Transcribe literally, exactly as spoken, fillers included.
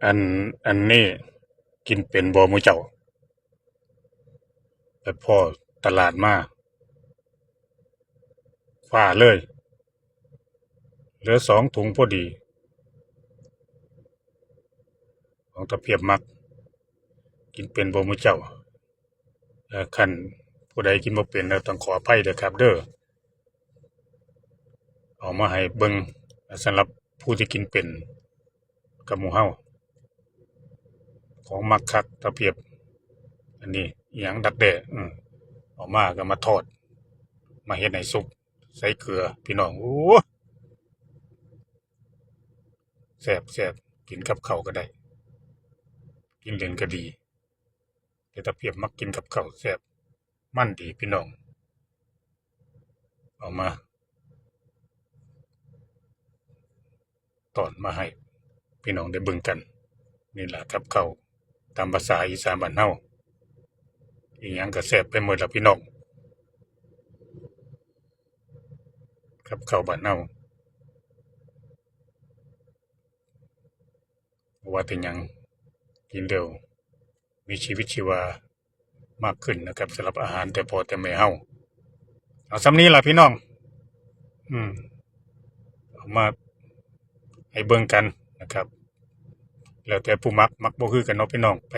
อัน อันนี้กินเป็นบ่หมู่เจ้า ไปพ้อตลาดมา คว้าเลย เหลือสองถุงพอดี ของตาเพียบมัก กินเป็นบ่หมู่เจ้า เอ่อ คันผู้ใดกินบ่เป็นแล้วต้องขออภัยเด้อครับเด้อ เอามาให้เบิ่ง สำหรับผู้ที่กินเป็นกับหมู่เฮา ของมักคักตาเพียบ อันนี้อิหยังดักแด้ อืม เอามาก็มาทอด มาเฮ็ดให้สุก ใส่เกลือ พี่น้อง โอ้ แซ่บ แซ่บ กินกับข้าวก็ได้ กินเล่นก็ดี แต่ตาเพียบมักกินกับข้าว แซ่บ มันดีพี่น้อง เอามา ตอนมาให้พี่น้องได้เบิ่งกัน นี่ล่ะกับข้าวตามภาษาอีสานบ้านเฮา อีหยังก็แซ่บไปหมดล่ะพี่น้อง กับข้าวบ้านเฮา บ่ว่าแต่หยัง กินแล้วมีชีวิตชีวามากขึ้นนะครับ สำหรับอาหารแต่พ่อแต่แม่เฮา เอาส่ำนี้ล่ะพี่น้อง อืม เอามาให้เบิ่งกันนะครับ แล้วแต่ผู้มัก มักบ่คือกันเนาะพี่น้อง ไป